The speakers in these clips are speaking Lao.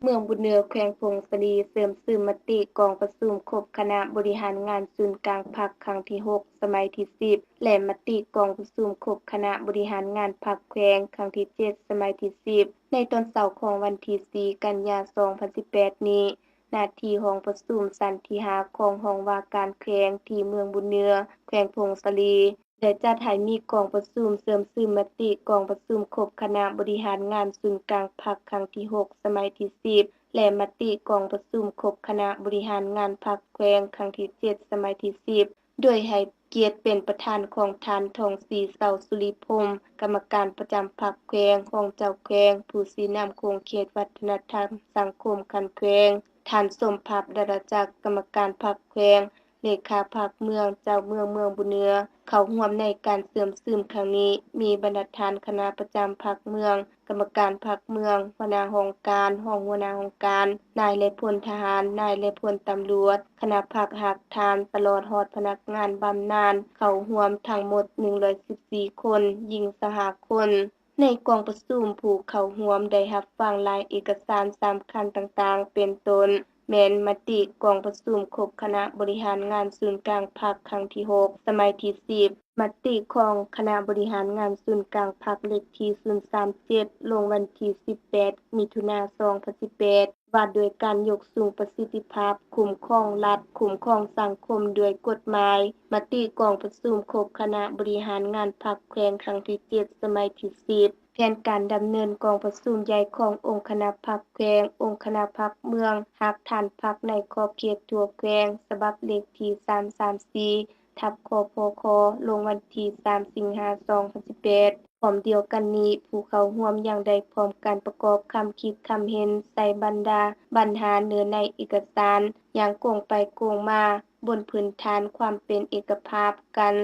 ເມືອງບຸນເໜືອ ແຂວງຜົ້ງສາລີ ເສີມຊືມມະຕິກອງປະຊຸມຄົບຄະນະບໍລິຫານງານສູນກາງພັກຄັ້ງທີຫົກ ສະໄໝທີສິບ ແລະ ມະຕິກອງປະຊຸມຄົບຄະນະບໍລິຫານງານພັກແຂວງຄັ້ງທີເຈັດ ສະໄໝທີສິບ ໃນຕອນເຊົ້າຂອງວັນທີສີ່ ກັນຍາ ສອງພັນສິບແປດນີ້ ໜ້າທີ່ຫ້ອງປະຊຸມຊັ້ນທີຫ້າ ຂອງຫ້ອງວ່າການແຂວງທີ່ເມືອງບຸນເໜືອ ແຂວງຜົ້ງສາລີ ໄດ້ຈັດໃຫ້ມີກອງປະຊຸມເສີມຊືມມະຕິກອງປະຊຸມຄົບຄະນະບໍລິຫານງານສູນກາງພັກຄັ້ງທີຫົກ ສະໄໝທີສິບ ແລະ ມະຕິກອງປະຊຸມຄົບຄະນະບໍລິຫານງານພັກແຂວງຄັ້ງທີເຈັດ ສະໄໝທີສິບ ໂດຍໃຫ້ກຽດເປັນປະທານຂອງທ່ານ ທອງສີ ເສົາສຸລິພົມ ກຳມະການປະຈຳພັກແຂວງ, ຮອງເຈົ້າແຂວງ, ຜູ້ຊີ້ນຳຂົງເຂດວັດທະນະທຳສັງຄົມຂັ້ນແຂວງ, ທ່ານ ສົມພັບ ດາລະຈັກ ກຳມະການພັກແຂວງ, ເລຂາພັກເມືອງ, ເຈົ້າເມືອງເມືອງບຸນເໜືອ ເຂົ້າຮ່ວມໃນການເສີມຊືມຄັ້ງນີ້ ມີບັນດາທ່ານຄະນະປະຈຳພັກເມືອງ, ກຳມະການພັກເມືອງ, ຫົວໜ້າຫ້ອງການ, ຮອງຫົວໜ້າຫ້ອງການ, ນາຍ ແລະ ພົນທະຫານ, ນາຍ ແລະ ພົນຕຳຫຼວດ, ຄະນະພັກຮາກຖານ ຕະຫຼອດຮອດພະນັກງານບຳນານ ເຂົ້າຮ່ວມທັງໝົດໜຶ່ງຮ້ອຍສິບສີ່ຄົນ, ຍິງຊາວຫ້າຄົນ. ໃນກອງປະຊຸມ ຜູ້ເຂົ້າຮ່ວມໄດ້ຮັບຟັງລາຍເອກະສານສຳຄັນຕ່າງໆ ເປັນຕົ້ນ ແມ່ນມະຕິກອງປະຊຸມຄົບຄະນະບໍລິຫານງານສູນກາງພັກຄັ້ງທີຫົກ ສະໄໝທີສິບ, ມະຕິຂອງຄະນະບໍລິຫານງານສູນກາງພັກເລກທີສູນສາມເຈັດ ລົງວັນທີສິບແປດ ມິຖຸນາ ສອງພັນສິບແປດ ວ່າດ້ວຍການຍົກສູງປະສິດທິພາບຄຸ້ມຄອງລັດ, ຄຸ້ມຄອງສັງຄົມດ້ວຍກົດໝາຍ, ມະຕິກອງປະຊຸມຄົບຄະນະບໍລິຫານງານພັກແຂວງຄັ້ງທີເຈັດ ສະໄໝທີສິບ, ແຜນການດຳເນີນກອງປະຊຸມໃຫຍ່ຂອງອົງຄະນະພັກແຂວງ, ອົງຄະນະພັກເມືອງ, ຮາກຖານພັກໃນຂອບເຂດທົ່ວແຂວງ ສະບັບເລກທີສາມສາມສີ່ ທັບ ຄພຄ ລົງວັນທີສາມ ສິງຫາ ສອງພັນສິບແປດ. ພ້ອມດຽວກັນນີ້, ຜູ້ເຂົ້າຮ່ວມຍັງໄດ້ພ້ອມກັນປະກອບຄຳຄິດຄຳເຫັນໃສ່ບັນດາບັນຫາເນື້ອໃນເອກະສານຢ່າງກົງໄປກົງມາ ບົນພື້ນຖານຄວາມເປັນເອກະພາບກັນ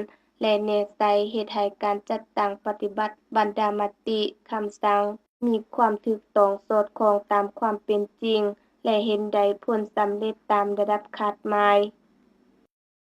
ແລະ ແນໃສ່ເຮັດໃຫ້ການຈັດຕັ້ງປະຕິບັດບັນດາມະຕິ, ຄຳສັ່ງ ມີຄວາມຖືກຕ້ອງສອດຄ່ອງຕາມຄວາມເປັນຈິງ ແລະ ເຫັນໄດ້ຜົນສຳເລັດຕາມລະດັບຄາດໝາຍ.